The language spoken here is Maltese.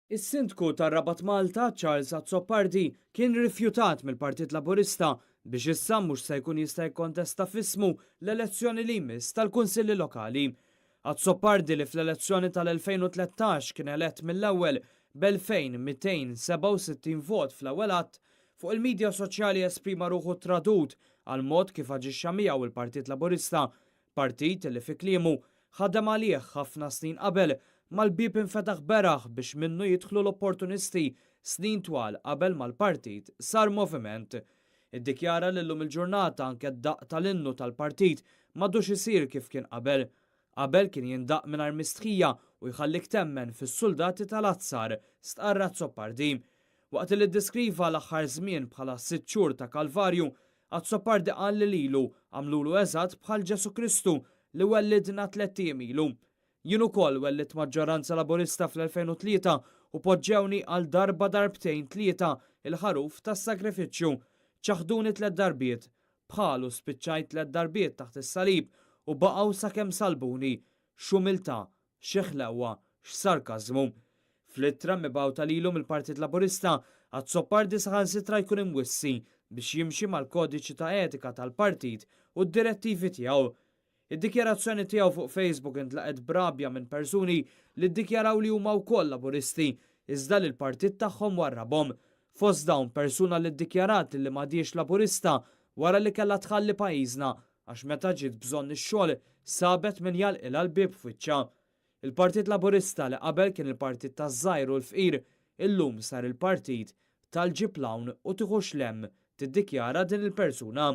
Is-Sindku tar-Rabat Malta, Charles Azzopardi, kien rifjutat mill-Partit Laburista biex issa mhux se jkun jista' jikkontesta f'ismu l-elezzjoni li jmiss tal-Kunsilli Lokali. Azzopardi li fl-elezzjoni tal-2013 kien elett mill-ewwel b'2,267 vot fl-ewwel għadd, fuq il-midja soċjali esprima ruħu tradut għall-mod kif aġixxa miegħu l-Partit Laburista Partit li fi kliemu, ħadem għalih ħafna snin qabel ma l-bieb infetaħ beraħ biex minnu jidħlu l-opportunisti snin twal qabel ma l-partit sar moviment. Iddikjara li llum il-ġurnata anke d-daqq tal-innu tal-partit m'għadux isir kif kien qabel. Qabel kien jindaqq mingħajr mistħija u jħallik temmen fis-suldati tal-azzar, stqarr Azzopardi. Waqt li ddeskriva l-aħħar żmien bħala sitt xhur ta' kalvarju, Azzopardi qal li lilu għamlulu eżatt bħal Ġesù Kristu li wellidna tlett ijiem ilu. Jien ukoll wellidt maġġoranza Laburista fl-2003 u poġġewni għal darba darbtejn tlieta il-ħaruf tas-sagrifiċċju. Ċaħduni tliet darbiet. Bħalu spiċċajt tliet darbiet taħt is-salib u baqgħu sakemm sallbuni. X'umiltà! Xi ħlewwa! X'sarkażmu! Fl-ittra mibgħuta lilu mill-Partit Laburista, Azzopardi saħansitra jkun imwissi biex jimxi mal-kodiċi ta' etika tal-partit u d-direttivi tiegħu. Id-dikjarazzjoni tiegħu fuq Facebook intlaqgħet b'rabja minn persuni li ddikjaraw li huma wkoll Laburisti iżda li l-partit tagħhom warrabhom. Fost dawn persuna li ddikjarat li m'għadhiex Laburista wara li kellha tħalli pajjiżna għax meta ġiet bżonn ix-xogħol sabet min jagħlqilha l-bieb f'wiċċha. Il-Partit Laburista li qabel kien il-partit taż-żgħir u l-fqir, illum sar il-partit tal-ġib 'l hawn u tieħux 'l hemm, tiddikjara din il-persuna.